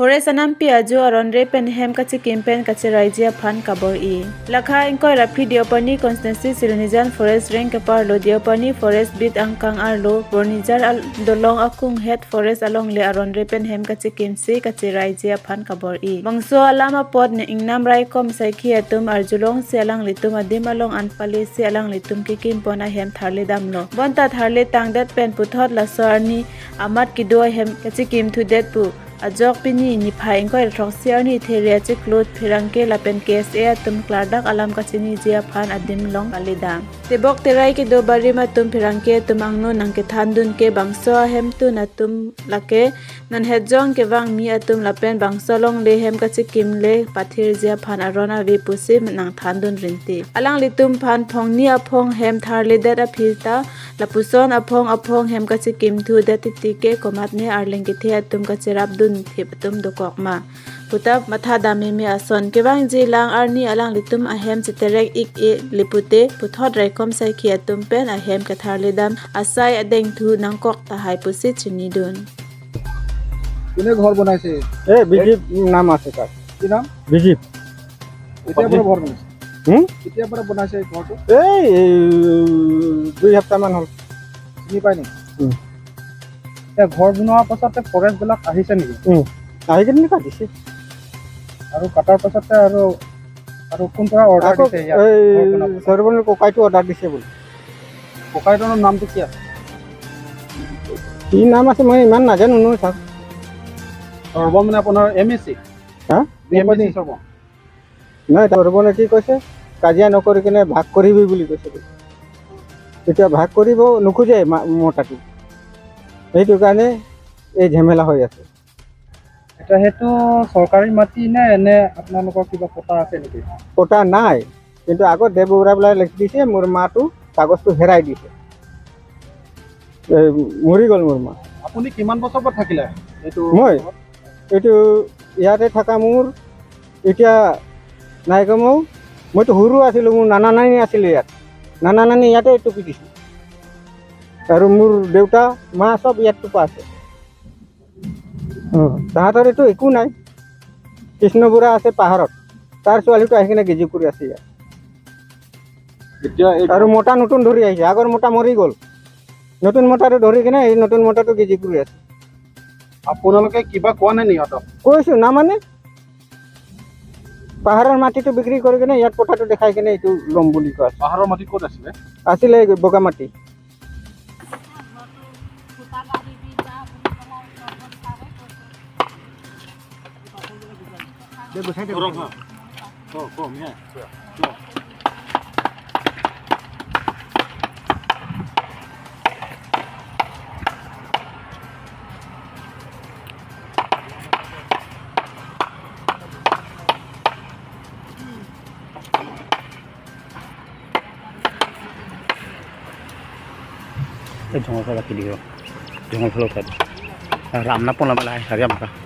Forest anampi aju aron re pen hem kachikim pen kachirai jia phan kabor i lakha ingkoi raphi Deopani constituency Silonijan forest rank kapar lo Deopani forest bit angkang arlo Bornijar al dolong akung head forest along le aron re pen hem kachikim si kachirai jia phan kabor i bangso alama pod ne ingnam rai kom sai khi atum arjulong si alang litum adim along anpali si alang litum kikim pona hem tharle damlo bonta tharle tangdat pen puthot la sorni amat kido hem kachikim thu det pu ajok pini ni phai ngoi thok siarni theria che cloth phirangke lapen case e atum kladak alam kachini jia phan adim long alida tebok terai ke do bari ma tum phirangke tumangno nangke thandun ke bangso hem tu na tum lake nan hejong ke wang mi atum lapen bangso long le hem kachikim le pathir jia phan arona vi pusim nang thandun rinti alang litum phan phongni aphong hem tharle dat a philta lapuson aphong aphong hem kachikim thu dat ti ke komat ne arleng ke the atum kachirap dun thipatum dokok ma putap matha dami mi ason kewang ji lang arni alang litum ahem chiterek ik e lipute puthot raikom sai khi atum pen ahem kathar ledam asai adeng thu nangkok ta hai pusi chini dun কোনে ঘৰ বনাইছে এ বিজিপ নাম আছে তাৰ কি নাম বিজিপ এতিয়া পৰা ঘৰ বনাইছে কেতিয়া পৰা বনাইছে ঘৰটো এই 2 সপ্তাহ মান হ'ল চিনি পাই নেকি এতিয়া ঘৰ বনোৱাৰ পাছতে ফৰেষ্টবিলাক আহিছে নেকি আহি কিনে কাটিছে আৰু কাটাৰ পাছতে আৰু আৰু কোন পৰা অৰ্ডাৰ দিছে সৰ্বনৰ ককাইটো অৰ্ডাৰ দিছে বুলি ককাইটোৰ নামটো কি আছে কি নাম আছে মই ইমান নাজানো নহয় ছাৰ সৰ্ব মানে আপোনাৰ এম এ চি হা এম এ চি সৰ্ব নাই সৰ্বনে কি কৈছে কাজিয়া নকৰি কিনে ভাগ কৰিবি বুলি কৈছে এতিয়া ভাগ কৰিব নোখোজে মোটাটো সেইটো কাৰণে এই ঝেমেলা হৈ আছে এটা সেইটো চৰকাৰী মাটি নে এনে আপোনালোকৰ কিবা পটা আছে নেকি পটা নাই কিন্তু আগত দেৱবুঢ়াবিলাক লিখি দিছে মোৰ মাটো কাগজটো হেৰাই দিছে মৰি গ'ল মোৰ মা আপুনি কিমান বছৰ পৰা থাকিলে এইটো মই এইটো ইয়াতে থকা মোৰ এতিয়া নাই কমেও মইতো সৰু আছিলোঁ মোৰ নানা নানী আছিলে ইয়াত নানা নানী ইয়াতে টুপি দিছোঁ আৰু মোৰ দেউতা মা চব ইয়াত টোপা আছে তাহাঁতৰ এইটো একো নাই কৃষ্ণ বুঢ়া আছে পাহাৰত তাৰ ছোৱালীটো আহি কিনে গেজি কৰি আছে ইয়াত এতিয়া আৰু মোটা নতুন ধৰি আহিছে আগৰ মোটা মৰি গ'ল নতুন মোটাটো ধৰি কিনে এই নতুন মোটাটো গেজি কৰি আছে আপোনালোকে কিবা কোৱা নাই সিহঁতক কৈছোঁ নামানে পাহাৰৰ মাটিটো বিক্ৰী কৰি কিনে ইয়াত পথাৰটো দেখাই কিনে এইটো ল'ম বুলি কোৱা আছে পাহাৰৰ মাটি ক'ত আছিলে আছিলে বগা মাটি জঙ্গল ফালে কি দিব জঙ্গল ফালে উঠাই রামনা পলা মেলা হারি আমরা